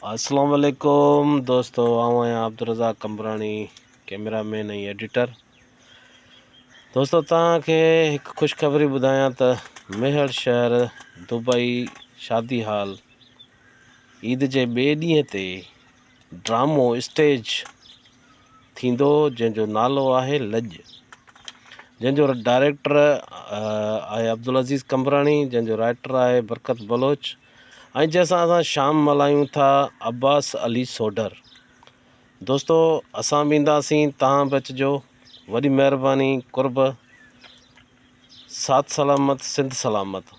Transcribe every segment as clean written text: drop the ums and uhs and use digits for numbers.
اسلام عليڪم دوستو آئون آهيان Abdul Razzaq Qambrani cameraman ۽ editor دوستو توهان کي هڪ خوشخبري ٻڌايان ته ميهڙ شهر دبئي شادي هال عيد جي ٻئي ڏينهن تي ڊرامو اسٽيج ٿيندو جنهن جو نالو آهي لڄ جنهن جو ڊائريڪٽر آهي عبدالعزيز قمبراڻي جنهن جو رائٽر آهي برڪت بلوچ ۽ جنهن سان اسان شام ملهايون ٿا عباس علي سوڍر دوستو اسان به اينداسين توهان به اچجو وڏي مهرباني قرب ساٿ سلامت سنڌ سلامت.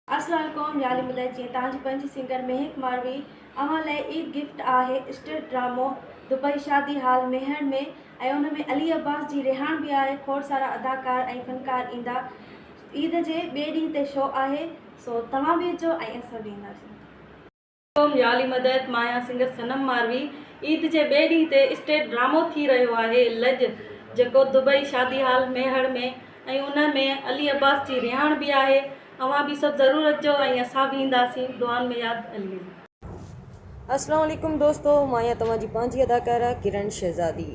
السلام عليڪم يا علي مدد جيئن توهان جي پنهنجي سنگر مهڪ ماروي اوهان لئه عيد گفٽ آهي اسٽيٽ ڊرامو دبئي شادي هال ميهڙ ۾ ۽ ان ۾ علي عباس جي رهاڻ به آهي کوڙ سارا اداڪار ۽ فنڪار ايندا عيد جي ٻئي ڏينهن تي شو آهي سو توهان به اچو ۽ اسان به اينداسين. قوم يا علي مدد مان آهيان سنگر صنم ماروي عيد جي ٻئي ڏينهن تي اسٽيج ڊرامو ٿي رهيو آهي لڄ جيڪو دبئي شادي هال ميهڙ ۾ ۽ ان ۾ علي عباس جي رهاڻ به آهي اوهان به سڀ ضرور اچو ۽ اسان به اينداسين دعائن ۾ ياد علي علي. السلام عليڪم دوستو مان آهيان توهان جي پنهنجي اداڪاره ڪرن شهزادي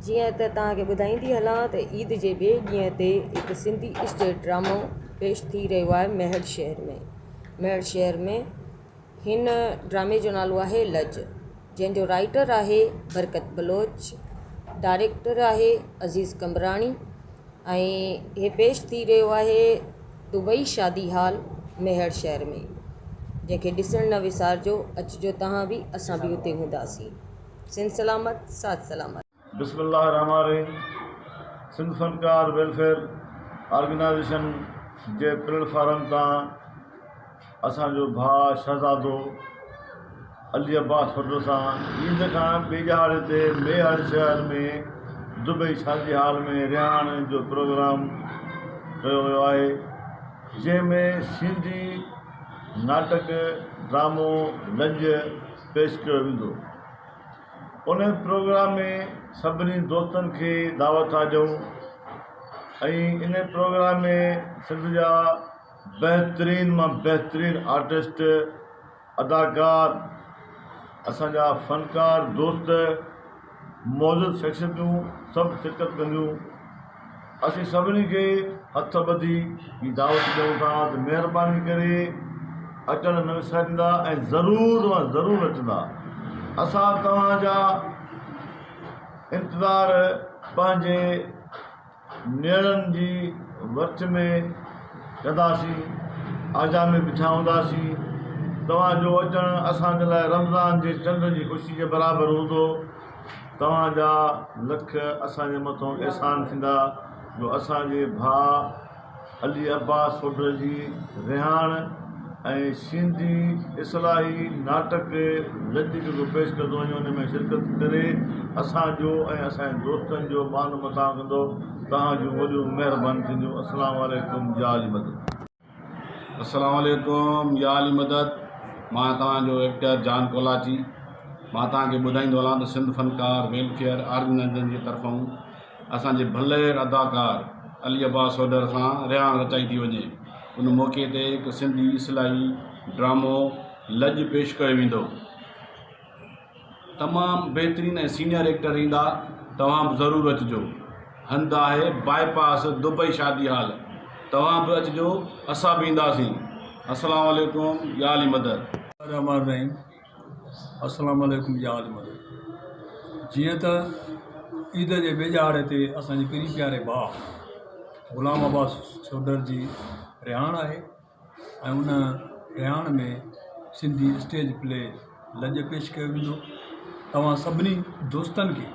جيئن ته توهان کي ٻڌائيندي هلان ته عيد جي ٻئي ڏينهن تي هڪ سنڌي اسٽيج ڊرامو پيش ٿي رهيو آهي ميهڙ شهر ۾ ميهڙ شهر ۾ هن ڊرامي جو نالو آهي لڄ جنهن جو رائيٽر آهي برڪت بلوچ ڊائريڪٽر آهي عزيز قمبراڻي ۽ هي پيش ٿي رهيو آهي دبئي شادي هال ميهڙ شهر ۾ جنهن کي ڏسڻ نه وسارجو اچجو توهان به اسان به اتي هونداسين سنڌ سلامت ساٿ سلامت. بسم الله الرحمٰن الرحيم سنڌ فنڪار ويلفيئر آرگنائيزيشن جي پليٽ فارم تان اسان جو ڀاء شهزادو علي عباس فٽو سان عيد کان ٻئي ڏهاڙي تي ميهڙ شهر ۾ دبئي شادي هال ۾ رهاڻ جو پروگرام ڪيو ويو آهي جنهن ۾ سنڌي ناٽڪ ڊرامو لڄ پيش ڪيو ويندو. ان پروگرام ۾ سڀني دوستن کي دعوت ٿا ڏيون ۽ ان پروگرام ۾ سنڌ جا بهترين مان بهترين آرٽسٽ اداڪار اسان جا فنڪار دوست معزز شخصيتون سڀ شرڪت ڪنديون اسين سڀني کي هٿ ٻڌي هي دعوت ڏيون ٿا ته مهرباني ڪري اچڻ نه وساريندا ۽ ضرور مان ضرور اچندا اسان توهان جا انتظار پنهنجي نيڻن جي وچ ۾ ڪنداسين آجا ۾ بيٺا هونداسين توهان جو اچڻ اسان جي لاء رمضان جي چنڊ جي خوشي جي برابر هوندو توهان جا لک اسان جي مٿون احسان ٿيندا جو اسان جي ڀاء علي عباس سوڍر جي رهاڻ ۽ سنڌي اصلاحي ناٽڪ لڄ جيڪو پيش ڪندو وڃي ان ۾ شرڪت ڪري اسان جو ۽ اسان جي دوستن جو مان مٿان ڪندو توهان جون وڏيون مهربانيون ٿينديون اسلام عليڪم يا علي مدد. السلام عليڪم يا علي مدد مان توهان جو ايڪٽر جان ڪولاچي مان توهان کي ٻڌائيندو هلان ته سنڌ فنڪار ويلفيئر آرگنائيزيشن جي طرفون اسان جي ڀلير اداڪار علي عباس سوڍر سان رهاڻ رچائي ٿي وڃي ان موقعي تي هڪ سنڌي اصلاحي ڊرامو لڄ پيش ڪيو ويندو تمام بهترين ۽ سينئر ايڪٽر ايندا توهان به ضرور اچجو هنڌ آهي باء پاس دبئي شادي هال توهان به اچجو اسان به اينداسين السلام عليڪم يا علي مدد. الرحمٰن الرحيم السلام عليڪم يا علي مدد جيئن ته عيد جي ٻئي ڏهاڙي تي اسان جي پرين پياري ڀاء غلام عباس سوڍر جي رهاڻ آهي ۽ ان رهاڻ ۾ سنڌي اسٽيج پلي لڄ پيش ڪيو ويندو توهان سڀني دوستن کي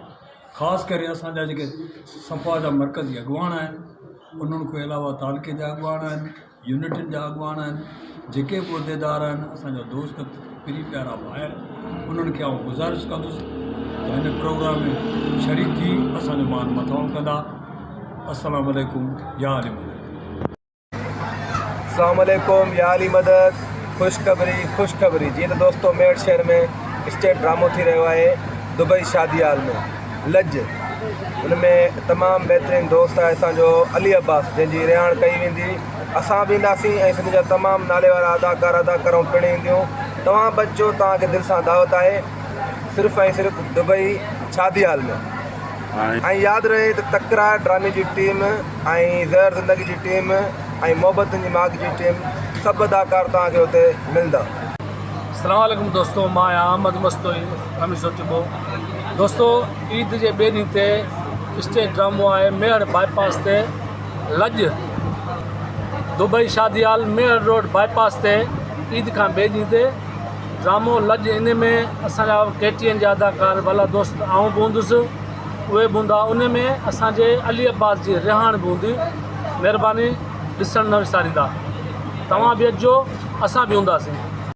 خاص ڪري اسان جا جيڪي صفا جا مرڪزي اڳواڻ آهن انهن کان علاوه تعلقي جا اڳواڻ آهن يونٽن جا اڳواڻ آهن جيڪي به عهديدار آهن اسان جا دوست پرين پيارا ڀائر انهن کي آئون گذارش ڪندس ته هن پروگرام ۾ شريڪ ٿي اسان جو مان مٿانهون ڪندا السلام عليڪم يا علي مدد. اسلام عليڪم يا علي مدد خوشخبري خوشخبري جيئن ته دوستو ميڙ شهر ۾ اسٽيج ڊرامو ٿي رهيو آهي دبئي شادي هال ۾ لڄ ان ۾ تمام بهترين دوست آهي اسان جو علي عباس جنهن جي رهاڻ ڪئي ويندي اسان به اينداسين ۽ سنڌ جا تمام نالي وارا اداڪار اداڪارون پڻ اينديون. توهان به اچو توهان کي دل سان دعوت آهي صرف ۽ صرف دبئي شادي هال ۾. ۽ ياد رهي ته تڪرار ڊرامي جي ٽيم ۽ زهر زندگي جي ٽيم ۽ محبتن جي ماڳ جي ٽيم سڀ اداڪار توهان کي اتي ملندا. اسلام عليڪم دوستو مان آهيان احمد مستوئي خميسو ٽٻو دوستو عيد جي ٻئي ڏينهن تي اسٽيج ڊرامو آهي ميهڙ باء پاس تي لڄ دبئي شادي هال ميهڙ روڊ باء پاس تي عيد کان ٻئي ڏينهن تي ڊرامو لڄ ان ۾ اسان جا ڪي ٽي اين جا اداڪار ڀلا دوست آئون به هوندس اهي به هوندا ان ۾ اسان جي علي عباس جي رهاڻ به هوندي مهرباني ڏسڻ نه وساريندا توهان به اچجو اسان به هونداسين.